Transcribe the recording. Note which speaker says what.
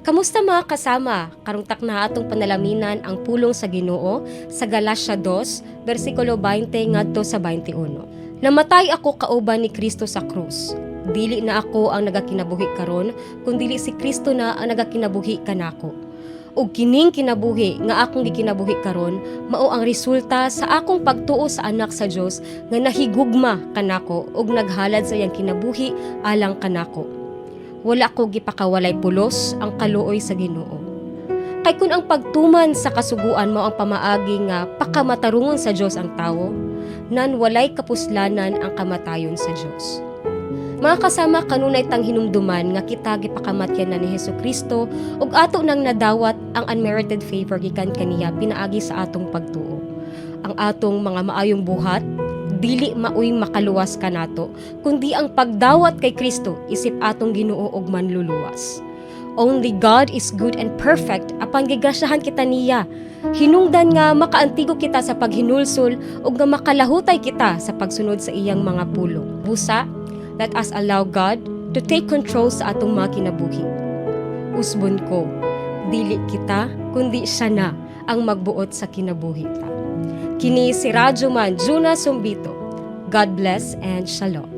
Speaker 1: Kamusta, mga kasama? Karong takna, atong panalaminan ang pulong sa Ginoo sa Galatia 2, bersikulo 20 ngadto sa 21. Namatay ako kauban ni Kristo sa krus. Dili na ako ang nagakinabuhi karon, kundili si Kristo na ang nagakinabuhi kanako. Ug kining kinabuhi nga akong gikinabuhi karon mao ang resulta sa akong pagtuo sa Anak sa Dios nga nahigugma kanako ug naghalad sa iyang kinabuhi alang kanako. Wala ko gipakawalay pulos ang kaluoy sa Ginoo. Kay kun ang pagtuman sa kasuguan mao ang pamaagi nga pakamatarungon sa Dios ang tawo, nan walay kapuslanan ang kamatayon sa Dios. Mga kasama, kanunay tang hinumduman nga kita gipakamatyan na ni Hesus Kristo ug ato nang nadawat ang unmerited favor gikan kaniya pinaagi sa atong pagtuo. Ang atong mga maayong buhat dili maoy makaluwas kanato, kundi ang pagdawat kay Kristo isip atong Ginoo ug Manluluwas. Only God is good and perfect, apan gigrasyahan kita niya. Hinungdan nga makaantigo kita sa paghinulsol ug nga makalahutay kita sa pagsunod sa iyang mga pulong. Busa, let us allow God to take control sa atong mga kinabuhi. Usbon ko, dili kita, kundi siya na ang magbuot sa kinabuhi ta. Kini si Radyo Man Juna Sumbito. God bless and shalom.